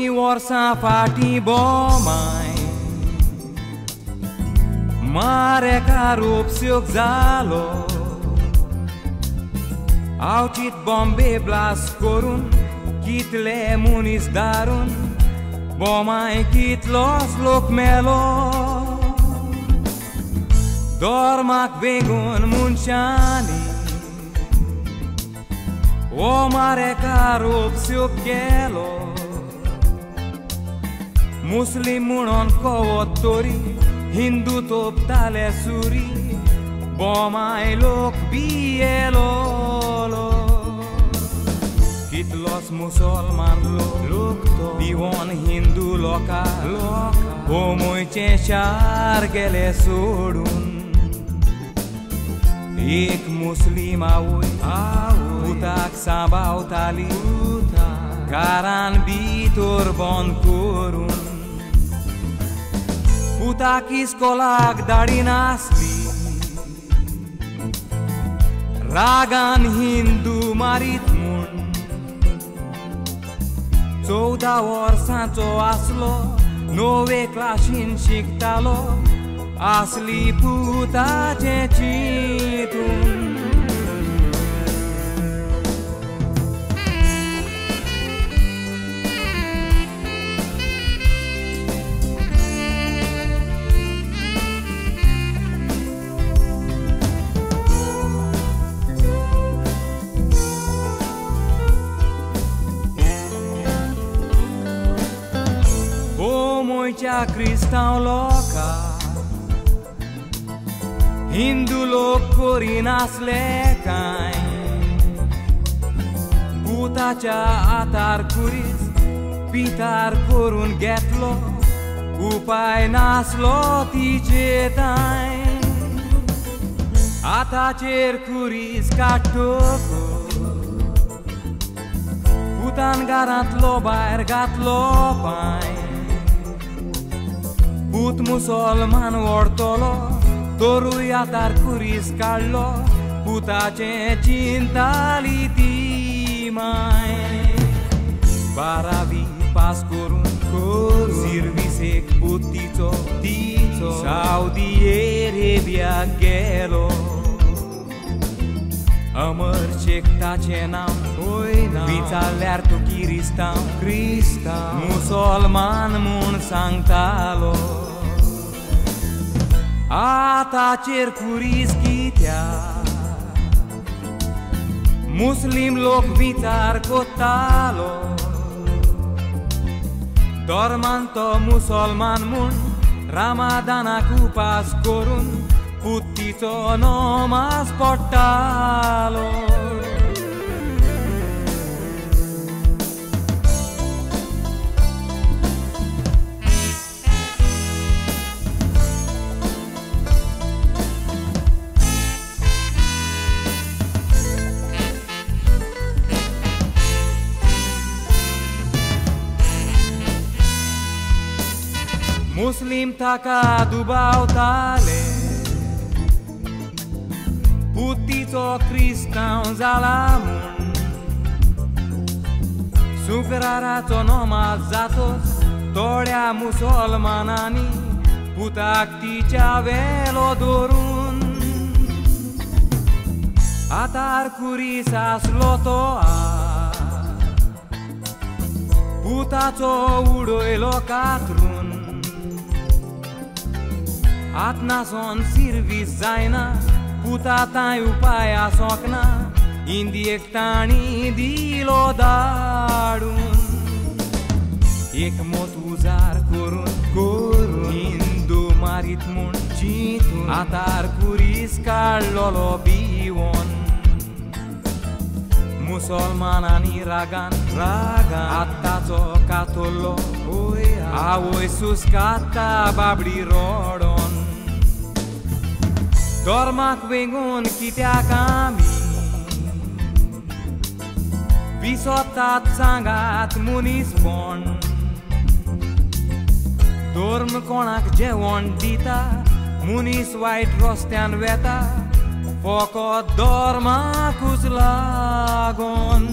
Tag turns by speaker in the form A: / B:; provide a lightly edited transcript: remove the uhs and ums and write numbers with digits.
A: थोडीं वर्सां फाटीं बोमाय मारेका रोपस्योग जालो आवचीत बॉम्बे ब्लास्ट करून कितले मनीस दारून बोमाय कितलोच लोक मेलो धर्माक वेगून मनशांनी ओ मारेका रोपस्योग केलो मुस्लिम म्हणून कवत तरी हिंदू तोपताले सुरी बोमाय लोक बियेलो कितलोच मुसलमान लोक दिवन हिंदू लोका बोमयचें शार गेले सोडून एक मुस्लिम आवय पुताक सांबावताली घरान भितर बंद करून पुताक इस्कोलाक धाडिनासली रागान हिंदू मारीत म्हूण 14 वर्सांचो आसलो 9वे क्लासीन शिकतालो आसली पुताचें चिंतून. गोंयच्या क्रिस्तांव लोका हिंदू लोक करिनासले कांय पुताच्या आतार कुरीस पितार करून घेतलो उपाय नासलो तिचे तांय आताचेर कुरीस काडटकच पुतान घरांतलो भायर घातलो पांय पूत मुसलमान व्हरतलो तरूय आतार कुरीस काडलो पुताचें चिंताली ती माय 12वी पास करून सिर्विसेक पूत तिचो तिचो सावदी अरेबियाक गेलो अमर शेख ताचें नांव विचारल्यार तो किरिस्तांव क्रिस्तांव मुसलमान म्हूण सांगतालो आताचेर कुरीस कित्याक मुस्लिम लोक विचार करतालो धर्मान तो मुसलमान म्हूण रामादानाक उपास करून पूत तिचो नमाज पडटालो. मुस्लिम ताका दुबावताले पूत तिचो क्रिस्तांव जाला म्हूण शुक्राराचो नमाज जातोच थोड्या मुसलमानांनी पुताक तिच्या वेलो धरून आतार कुरीस आसलो तो पुताचो उडयलो कातरून आतनासोन सिर्वीस जायना पुता तांय उपाय आसोंक ना इंदियेक तांणी दिलो धाडून एक मोत उजार करून करून हिंदू मारीत म्हूण चिंतून आतार कुरीस काडलोलो बिवोन मुसलमानांनी रागान रागान आताचो कातरलो आवय सुस्काता बाबडी रडोन धर्माक वेंगून कित्याक आमी विसोतात सांगात मनीसपण धर्म कोणाक जेवण दिता मनीस वायट रस्त्यान वेता फकत धर्माकूच लागून.